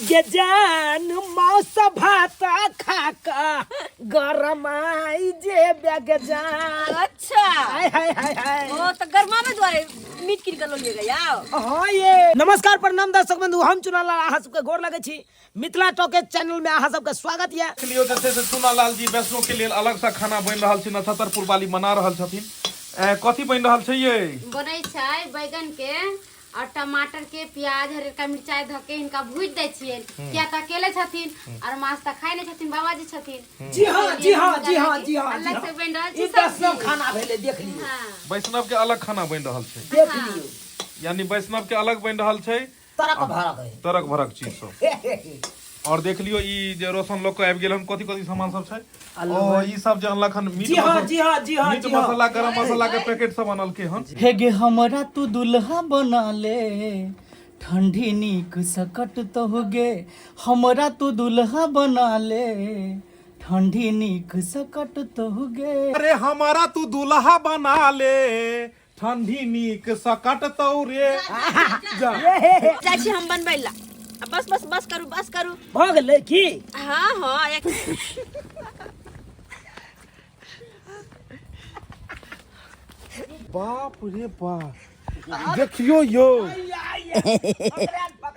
गे जान मौस भात खा का गरमाई जे बेग जान। अच्छा। हाय हाय हाय हाय। ओ तो गरमावे द्वारे मीट किन कर लिए गया। हाँ ये नमस्कार प्रणाम दर्शक बंधु, हम चुनालाल अहाँ सबके गोर लगे छी। मिथिला टॉकेज चैनल में अहाँ सबके स्वागत ये। लियो जे छै से चुनालाल जी वैष्णो के लेल अलग से खाना बनि रहल छै, नछत्तरपुर वाली मना रहल छथिन। कथी बनि रहल छै ये? बनै छै बैगन के और टमाटर के प्याज हरियरका मिरचाई धऽ के हिनका भूजि दै छियनि, किया तऽ अकेले छथिन और माछ तऽ खाइ नहि छथिन, बाबाजी छथिन। जी हाँ जी हाँ जी हाँ जी हाँ। अलग से बनि रहल छै ई वैष्णव सब्जी। खाना भेलै, देख लियौ। हाँ। वैष्णव के अलग खाना बनि रहल छै, देख लियौ। यानी वैष्णव के अलग बनि रहल छै तरक भरक है, तरक भरक चीज सब। और देख लियो ई जे रोशन लोग के आबि गेल हन, कथी कथी सामान सब छै। ओ ई सब जे अनलक हन मीट जी हाँ मसाला, जी हाँ जी हाँ मीट जी हाँ। मसाला गरम मसाला के पैकेट सब अनलके हन। हे गे हमरा तू दुल्हा बना ले, ठंडी नीक सकट तो हो गे, हमरा तू दुल्हा बना ले, ठंडी नीक सकट तो हो गे। अरे हमारा तू दुल्हा बना ले, ठंडी नीक सकट तो रे। जा। जाइ छी हम बनबै ला। आ बस बस बस करू बस करू। भऽ गेलै की? हाँ हाँ एक बाप रे बाप, देखियो यो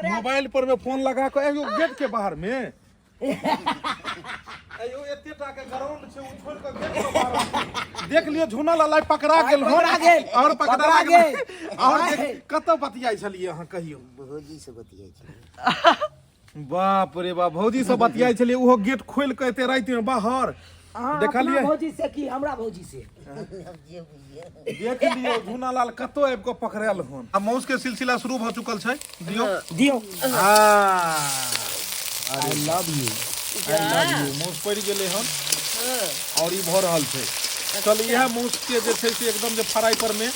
मोबाइल पर में फोन लगा के एगो गेट के बाहर में एयो एते टा के ग्राउंड छै, उ छोड़ के गेट के बाहर देख लियो। झूना लाल पकड़ा गेल हन। पकड़ा गेल। और पकड़ा पकड़ा गेल। गेल। और देख, कतऽ बतियाइ छलियै अहाँ कहियो? भौजी से बतियाइ छलियै। बाप रे बाप, भौजी से बतियाइ छलियै, ओहो गेट खोलि के एते राति में बाहर। अहाँ देखलियै? अपना भौजी से की हमरा भौजी से? जे बुझियौ। देख लियौ झूना लाल कतौ आबि कऽ पकड़ायल हन। आ मौस के सिलसिला शुरू भऽ चुकल छै, दियौ दियौ। I love you, I love you. मौस पड़ि गेलै हन और ई भऽ रहल छै। चल इएह मौस के जे छै से एकदम जे फ्राई पर में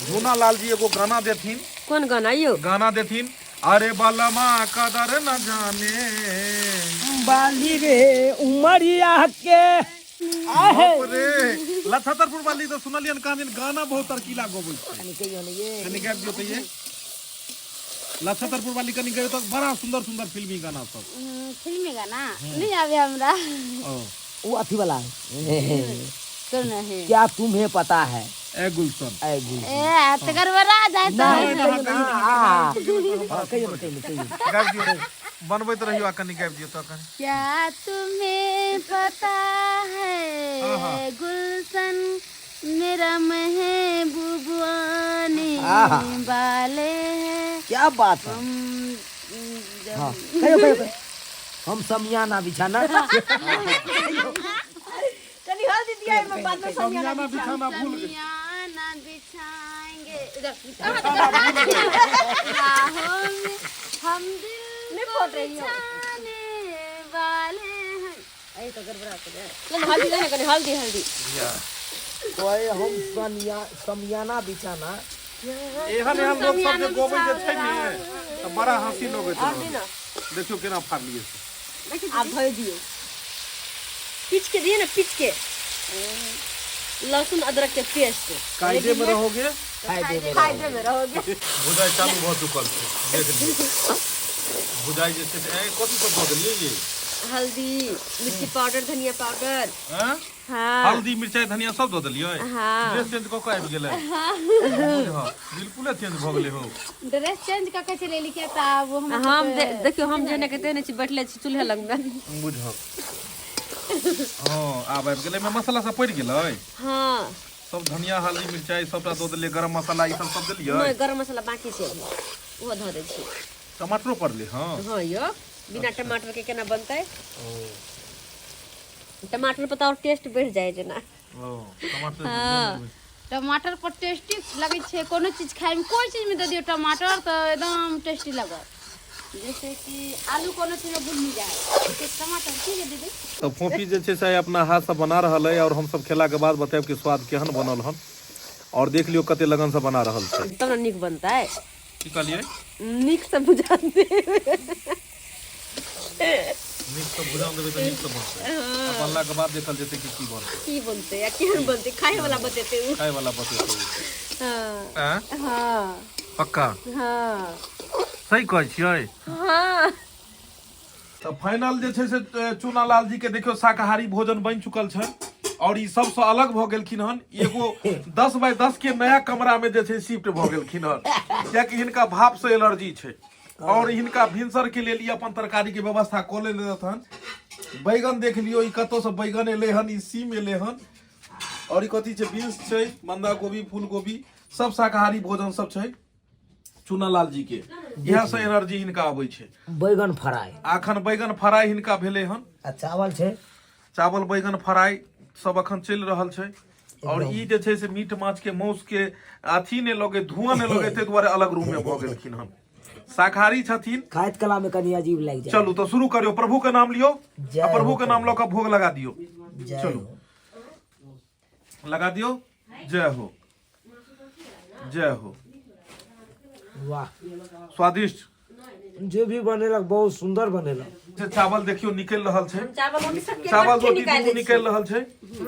झूना लाल जी एगो गाना देथिन। कोन गाना यौ? गाना देथिन, अरे बलमा कदर न जाने बाली रे उमरिया के। आहे बाप रे, लछतरपुर वाली तऽ सुनलियन कहाँ दिन गाना बहुत तरकीला गबै छै। कनी कहियो ने ये। कनी गाबि दियौ तऽ ये लछतरपुर वाली कनी गयो तऽ बड़ा सुंदर सुंदर फिल्मी गाना सब। फिल्मी गाना नहीं आवे हमरा। ओ वो अथी वाला है। कौन है? क्या तुम्हें पता है ए गुलशन। ए गुलशन। ए तो गड़बड़ा जाए तो। नहीं, कहियो ना, आ, हाँ, कहियो ना, कहियो ना, कहियो। गाबि दियौ, बनबैत रहियौ आ कनी गाबि दियौ तखन। क्या तुम्हें पता है गुलशन मेरा महबूब आने आहा। वाले हैं। क्या बात है। हम जब हाँ, कहियो, कहियो, कहियो। हम समियाना बिछाना। कनी हल्दी दिया एहिमे, बाद में समियाना समियाना बिछाना भूल गेल। समियाना बिछाएंगे। इधर, कहाँ तक राहों में हम दिल नहीं को फोड़ रही हो। बिछाने वाले हैं। अरे तो गड़बड़ा के जाए। कनी हल्दी दे ना, कनी हल्दी हल्दी। कोई हम समियाना बिछाना। एहन एहन लोक सब जे गबै जे छै ने तऽ बड़ा हँसी लगैत रहत। देखियौ केना फाड़लियै से। आब धोइ दियौ, पीच के दियौ ने, पीच के लहसुन अदरक के पेस्ट। कायदे में रहोगे फायदे में। फायदे में रहोगे। भुजाइ चालू भऽ चुकल छै, देख लियौ भुजाइ जे छै से। ए कथी सब दऽ देलियै ये? हल्दी मिर्ची पाउडर धनिया पाउडर। हैं? हाँ। हल्दी मिरचाई धनिया सब दऽ देलियै? हाँ। ड्रेस चेंज कऽ कऽ आबि गेलै। बुझह बिल्कुले चेंज भऽ गेलै हो। ड्रेस चेंज कऽ के चलि एली किया तऽ आब हम हम देखियौ हम जेने के तेने छी, बैठले छी चूल्हे लग में। बुझह हँ आब आबि गेलै। एहिमे मसाला सब पड़ि गेलै? हाँ। सब धनिया हल्दी मिरचाई सबटा दऽ देलियै, गरम मसाला ई सब सब देलियै? नहि, गरम मसाला बाकी छै, ओहो धऽ दै छी। टमाटरो पड़लै? हँ हँ यौ, बिना टमाटर के केना बनतै? टमाटर पर तऽ और टेस्ट बढ़ि जाइ जेना। ओ टमाटर। हाँ। टमाटर पर टेस्टी लगै छै कोनो चीज खाइमे, कोइ चीजमे दऽ दियौ टमाटर तऽ एकदम टेस्टी लगत। जैसे कि आलू कोनो चीजमे भुनि जाइ है, टमाटर की जे दीदी। तऽ फोफी जे छै से अपना हाथसँ बना रहल अइ और हमसब खेलाके बाद बतायब कि स्वाद केहन बनल हन। और देख लियौ कते लगनसँ बना रहल छै। तब ने नीक बनतै। की कहलियै? नीक से बुझा दे। नीक से भुजान देबै तऽ नीक से बनतै, आ बनलाके बाद देखल जेतै कि की बनतै। की बनतै आ केहन बनतै, खाए वाला बतेतै उ। खाय वाला बतेतै उ। हाँ। आँय? हाँ। पक्का? हाँ। सही कहै छियै? हाँ। तऽ फाइनल जे छै से चूनालाल जी के देखियौ शाकाहारी भोजन बनि चुकल छै और ई सबसँ अलग भऽ गेलखिन हन। एगो 10 बाय 10 के नया कमरा में जे छै शिफ्ट भऽ गेलखिन हन, कियाकि हिनका भाप से एलर्जी छै और हिनका भिनसर के लेल ई अपन तरकारी के व्यवस्था कऽ लेने रहथन। बैगन देख लियौ, ई कतौ से बैगन एलै हन, ई सीम एलै हन और ई कथी छै, बीन्स छै, बंधा गोभी, फूल गोभी, सब शाकाहारी भोजन सब छै चूनालाल जी के। इएह से एनर्जी हिनका अबै छै। बैगन फ्राई, अखन बैगन फ्राई हिनका भेलै हन आ चावल छै, चावल बैगन फ्राई सब अखन चलि रहल छै। और ई जे छै से मीट माछ के मांस के अथी नहि लगे, धुआं नहि लगे, ताहि दुआरे अलग रूम में भऽ गेलखिन हन। शाकाहारी छथिन। खाइत कला में कनि अजीब लागि जाय। चलू तऽ शुरू करियौ, प्रभु के नाम लियौ जय आ प्रभु हो के नाम लऽ कऽ भोग लगा दियौ। जय चलू। हो। लगा दियौ। जय हो, जय हो। वाह, स्वादिष्ट जे भी बनेलक बहुत सुंदर बनेलक। से चावल देखियौ निकलि रहल छै, चावल रोटी सबके चावल इकट्ठे रोटी निकालि दुनू दै निकलि रहल छै।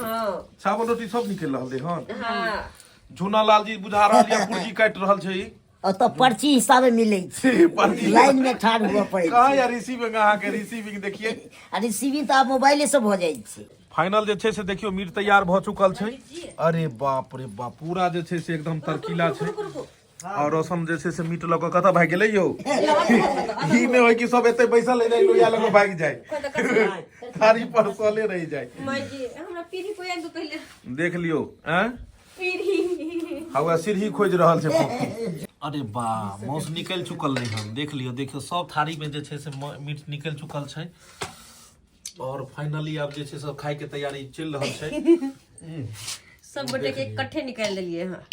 हँ, चावल रोटी सब निकलि रहल हन। हँ। झूनालाल जी बुझा रहल यऽ पुर्जी काटि रहल छै ई। ओतऽ पर्ची हिसाबे मिलै छै, पर्ची लाइन में ठाढ़ हुअ पड़ै कहाँ छै। यार रिसीविंग, अहाँके रिसीविंग देखिए। आ रिसीविंग तऽ आब मोबाइले से भऽ जाइ छै। फाइनल जे छै से देखियौ मीट तैयार भऽ चुकल छै। अरे बाप रे बाप, पूरा जे छै से एकदम तरकीला छै। और रोशन जे छै से मीट लऽ कऽ कतऽ भागि गेलै यौ? ई नहि होइ कि सब एते बैसल रहि जाइ, लोहिया लऽ कऽ भागि जाय, थारी पर सले रहि जाय। माय, हमरा पीढ़ी कोई आनि दो पहिले। देख लियौ। आँय पीढ़ी हवा सीढ़ी खोजि रहल छै पप्पू। अरे बा, मांस निकलि चुकल नहीं हन। देख लियौ, देखियौ सब थारी में जे छै से मीट निकलि चुकल छै और फाइनली आब जे छै सब खाय के तैयारी चलि रहल छै। सब गोटे के इकट्ठे निकालि देलियै हँ।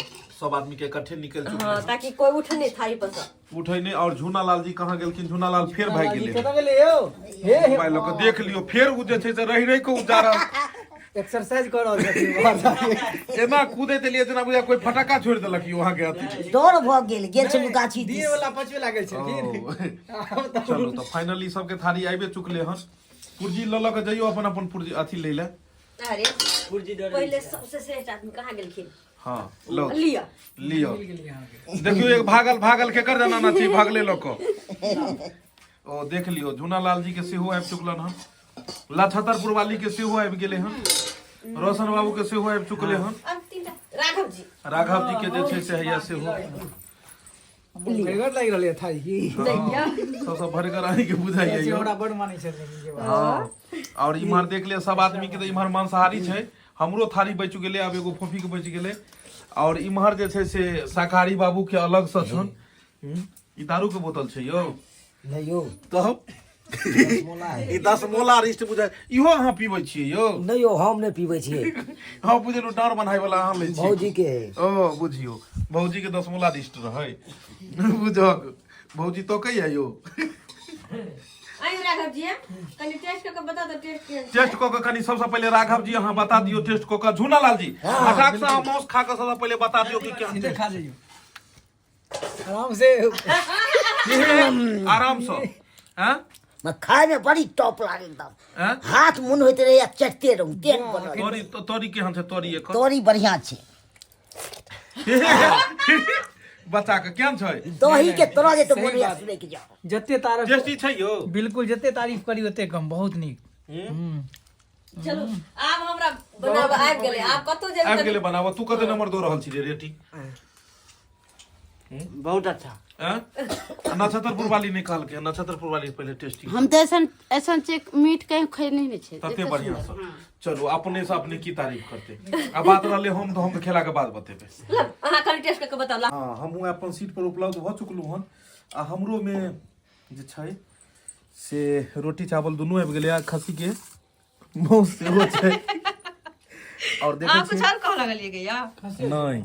सब आदमी के इकट्ठे निकलि चुकल। हँ, ताकि कोई उठे नहीं थारी पर से। उठे नहीं। और झूनालाल जी कहाँ गेलखिन? झूनालाल फेर भागि गेलै। कतऽ गेलै यौ? हे हे, मोबाइल लऽ कऽ देख लियौ, फेर ओ जे छै से रहि रहि कऽ ओ जा रहल एक्सरसाइज कऽ रहल छथिन बाहर जाके। एना कूदैत एलियै जेना बुझाय कोई फटाका छोड़ि देलक यौ अहाँके अथी। डर भऽ गेल, गेल छलहुँ गाछी दिए दिस। वाला पचबे लागल छलखिन। ओ, चलू तऽ फाइनली सबके थारी आबि चुकले हन। पुर्जी लऽ लऽ कऽ जइयौ अपन अपन पुर्जी अथी लै लए। अरे पहिले सबसे श्रेष्ठ आदमी कहाँ गेलखिन? हाँ लो। लिअ। लिअ, देखियौ एक भागल भागल केकर जनाना छै भागले लऽ कऽ। ओ देख लियौ, झूनालाल जी के सेहो आबि चुकलन हन, लछतरपुर वाली के सेहो आबि गेलै हन, रोशन बाबू के सेहो आबि चुकले हन। अब तीनटा राघव जी। राघव जी के जे छै से हैया सेहो भरिगर लागि रहल यऽ थारी की। सबसँ भरिगर अहींके बुझाइए यौ। हमरा बड मानै छथिन जे बात। हाँ, और इम्हर देख लिअ सब आदमी के, तऽ इम्हर मांसाहारी छै, हमरो थारी बचि गेलै, आब एगो फोफी के बचि गेलै। और इम्हर जे छै से शाकाहारी बाबू के अलग से छन। ई दारू के बोतल छै यौ? नहीं यौ। तब दसमोला है। ई दसमोला रिस्ट बुझाय, इहो अहाँ पीबै छियै यौ? नहीं यौ, हम नहीं पीबै छियै। हम बुझलहुँ डाँर बनाय वाला अहाँ लै छियै। भौजी के है। ओ बुझियौ, भौजी के दसमोला रिस्ट रहै बुझक। भौजी तो कहिया यौ? आइ राघव जी कनि टेस्ट कऽ के बता दो, टेस्ट केहन छै। टेस्ट कऽ के कनि सबसँ पहिले राघव जी अहाँ बता दियौ टेस्ट कऽ के। झूनालाल जी फटाक से अहाँ मांस खा कऽ सबसँ पहिले बता दियौ कि केहन सीधे टेस्ट। खा जइयौ आराम से। आराम से। हैं? मैं खाय में बड़ी टॉप लागे एकदम। हैं? हाथ मुन होइत रहे आ चटते रहू, तेहन बनल। तोरी तोरी केहन छै? तोरी एकर तोरी बढ़िया छै। बच्चा के केहन छै? दही के तोरा जे तऽ सही मोन होइया बात। सुनै के जाओ। जते तारीफ टेस्टी छै यौ। बिल्कुल, जते तारीफ करी ओते कम, बहुत नीक। चलू, आब हमरा बनाबऽ आबि गेलै, आब कतौ जेबै। आबि गेलै बनाबऽ। तू कते नंबर दऽ रहल छी रे रेटिंग? बहुत अच्छा। हैं? आ नक्षत्रपुर वाली नहि कहलकै? नक्षत्रपुर वाली पहिले टेस्टी। हम तऽ ऐसन ऐसन चेक मीट कहीं खैने नहि छै तते बढ़िया से। चलू, अपने से अपने की तारीफ करते। आ बात रहले हम तऽ खेला के बाद बतेबै। मतलब अहाँ कनि टेस्ट कऽ के बताउ। हाँ, हमहूँ अपन सीट पर उपलब्ध भऽ चुकलहुँ हन आ हमरो मे जे छै से रोटी चावल दुनू आबि गेलै आ खस्सी के मांस सेहो छै। और देखै अहाँ कुछ छियै और कहऽ लगलियै गैया? नहि,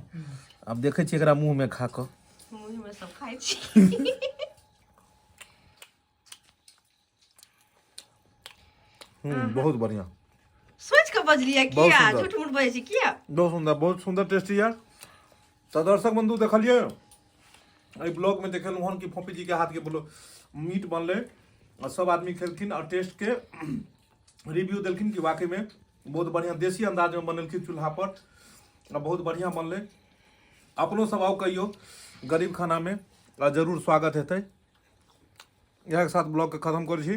आब देखै छियै एकरा मुँह मे खा कऽ। मुँह मे सब खाइ छी। बहुत बढ़िया। सोचि कऽ बजलियै बहुत किया? सुन्दर। झूठ मूठ बजै छी किया? बहुत सुन्दर, बहुत सुन्दर टेस्टी यार। तऽ दर्शक बंधु देखलियै एहि ब्लॉग में देखेलहुँ हन कि फोपी जी के हाथ के बोलो मीट बनलै आ सब आदमी खेलखिन और टेस्ट के रिव्यू देलखिन कि वाकई में बहुत बढ़िया देसी अंदाज में बनेलखिन चूल्हा पर आ बहुत बढ़िया बनलै। अपनो सब आउ कहियो गरीब खाना में आ जरूर स्वागत हेतै। इएह के साथ ब्लॉग के खत्म करै छी।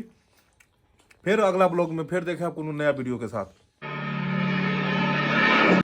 फेर अगला ब्लॉग में फेर देखब कोनो नया वीडियो के साथ।